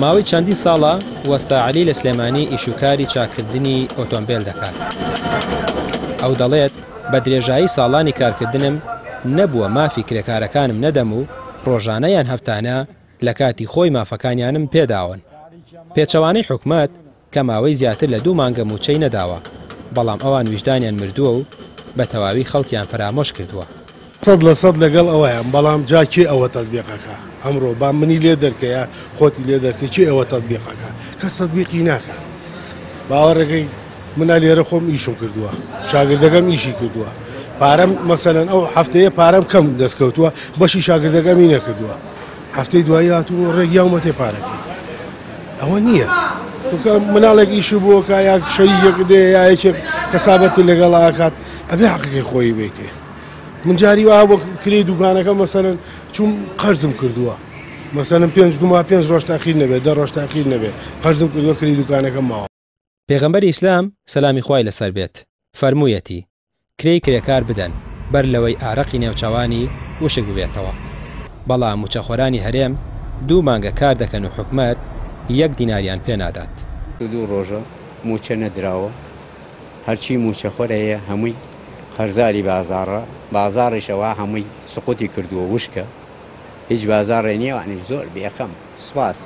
ماوەی چەندین ساڵە وەستا عەلی لە سلێمانی ئیشوکاری چاککردنی ئۆتۆمبێل دەکات. ئەو دەڵێت، بە درێژایی ساڵانی کارکردنم نەبووە مافی کرێکارەکانم نەدەم و ڕۆژانە یان هەفتانە لە کاتی خۆی مافەکانیانم پێداون. پێچەوانەی حکومەت کە ماوەی زیاتر لە دوو مانگە مووچەی نەداوە، بەڵام ئەوان ویژدانیان مردووە و بە تەواوی خەڵکیان فەرامۆش کردووە. 100% لەگەڵ ئەوەیام، بەڵام جا کێ ئەوە تەتبیق ئەکا؟ ئەمڕۆ با منی لێ دەرکە یا خۆتی لێ دەرکەی کێ ئەوە تەتبیق ئەکا؟ کەس تەتبیقی ناکا. باوەڕەکەی منا لێرە خۆم ئیشم کردووە، شاگردەکەم ئیشی کردووە، پارەم مەسەلەن ئەو هەفتەیە پارەم کەم دەستکەوتووە، بەشی شاگردەکەمی نەکردووە، هەفتەی دوایی هاتووم و ڕێک یاومەتێ پارەکەی. ئەوە نییە تۆکە مناڵێک ئیشی بۆکە یا شەریکێک دێ یا یەکێک کەسابەتی لەگەڵ ئاکات ئەبێ حەقەکەی خۆی بیتێ. من جاری وا بۆ کرێی دوکانەکە مەسەلەن چوم قەرزم کردووە، مەسەلەن پێنج دوو ماه پێنج ڕۆژ تاخیر نەبێت، 10 ڕۆژ تاخیر نەبێت، قەرزم کردووە کرێی دوکانەکەم ماوە. پێغەمبەری ئیسلام سەلامی خوای لەسەر بێت فەرموویەتی، کرێی کرێکار بدەن بەر لەوەی ئارەقی نێوچەوانی وشک ببێتەوە، بەڵام مووچەخۆرانی هەرێم دوو مانگە کار دەکەن و حکومەت یەک دیناریان پێ نادات. دوو ڕۆژە مووچە نەدراوە، هەرچی مووچەخۆر هەیە هەمووی قەرزاری بازاڕە، بازاڕیش ئەوە هەمووی سقوتی کردووە وشکە، هیچ بازاڕێ نییە، ئەوانیش زۆر بێخەم. سوپاس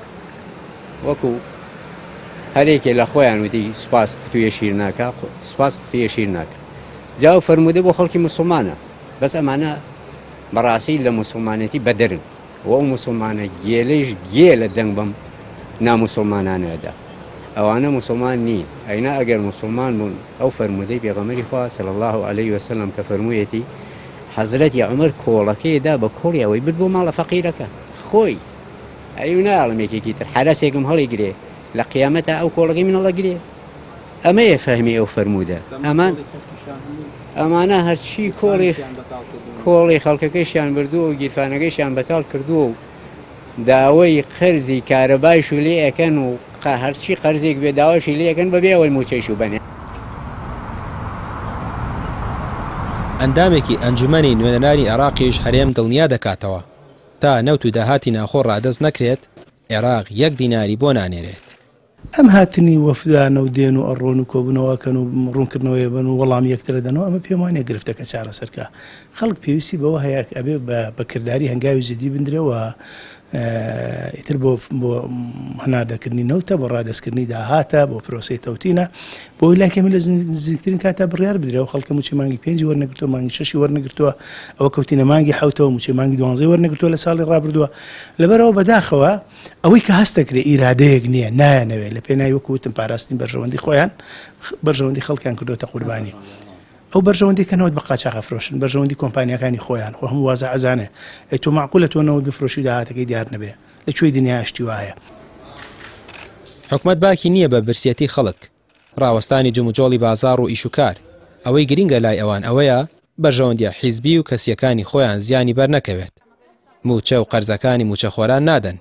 وەکو هەرێکێ لە خۆیان وتی سوپاس قوتویە شیر ناکا، سوپاس قوتویە شیر ناکا. جا ئەو فەرموودە بۆ خەڵکی موسڵمانە، بەس ئەمانە بەڕاستی لە موسڵمانێتی بەدەرن و ئەو موسڵمانە گێلەیش گێلە دەنگ بەم ناموسڵمانانە ئەدا. ئەوانە موسڵمان نین، ئەینا ئەگەر موسڵمان بوون ئەو فەرموودەی پێغەمبەری خوا صلی اللە علیه وسلم کە فەرموویەتی حەزرەتی عومەر کۆڵەکەی دا بە کۆڵی ئەوەی برد بۆ ماڵە فەقیرەکە خۆی، ئەی ناڵم یەکێکی تر حەرەسێکم هەڵیگرێ لە قیامەتا ئەو کۆڵەکەی من هەڵەگرێ. ئەمەیە فەهمی ئەو فەرموودە. ئەمان ئەمانە هەرچی کۆڵی کۆڵی خەڵکەکەشیان بردووە و گیرفانەکەشیان بەتاڵ کردووە و داوای قەرزی کارەبایش و لێ ئەکەن و هەرچی قەرزێک بێ داواشی لێ ئەکەن بەبێ ئەوەی مووچەیش و بەنێ. ئەندامێکی ئەنجومەنی نوێنەرانی عێراقیش هەرێم دڵنیا دەکاتەوە، تا نەوت و داهاتی ناوخۆ ڕادەست نەکرێت، عێراق یەک دیناری بۆ نانێرێت. ئەم هاتنی وەفدانە و دێن و ئەڕۆن و کۆبوونەوە ئەکەن و ڕوونکردنەوەی ئەبەن و وەڵامی یەکتر ئەدەنەوە، ئەمە پێم وانیە گرفتەکە چارەسەر کا. خەڵک پێویستی بەوە هەیە کە ئەبێ بە کرداری هەنگاوی جدی بندرێ و ئیتر بۆ بۆ هەناردەکردنی نەوتە، بۆ ڕادەستکردنی داهاتە، بۆ پرۆسەی تەوتینە، بۆ ئەوەی لای کەمی لە نزیکترین کاتا بڕیار بدرێ. ئەو خەڵکە مووچەی مانگی پێنجی وەرنەگرتووە، مانگی شەشی وەرنەگرتووە، ئەوە کەوتینە مانگی حەوتەوە، مووچەی مانگی دوانزەی وەرنەگرتووە لە ساڵی ڕابردووە. لەبەرئەوە بەداخەوە ئەوەی کە هەست دەکرێت ئیرادەیەک نییە، نایانەوێت لە پێناوی وەکو وتم پاراستنی بەرژەوەندی خۆیان، بەرژەوەندی خەڵکیان کردووەتە قوربانی. ئەو بەرژەوەندی کە نەوت بە قاچاخ ئەفرۆشن، بەرژەوەندی کۆمپانیاکانی خۆیان، خۆ هەموو وازع ئەزانێ. ئەی تۆ مەعقولە تۆ نەوت بفرۆشی و داهاتەکەی دیار نەبێ؟ لە کوێی دنیا شتی وا هەیە؟ حکومەت باکی نییە بە برسیەتی خەڵک، ڕاوەستانی جموجۆڵی بازاڕ و ئیشوکار، ئەوەی گرینگە لای ئەوان ئەوەیە بەرژەوەندیە حیزبی و کەسیەکانی خۆیان زیانی بەرنەکەوێت. مووچە و قەرزەکانی مووچەخۆران نادەن،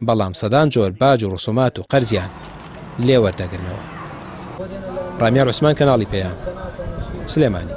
بەڵام سەدان جۆر باج و ڕسومات و قەرزیان لێ وەردەگرنەوە. ڕامیار عوسمان کەناڵی پەیام، سلێمانی.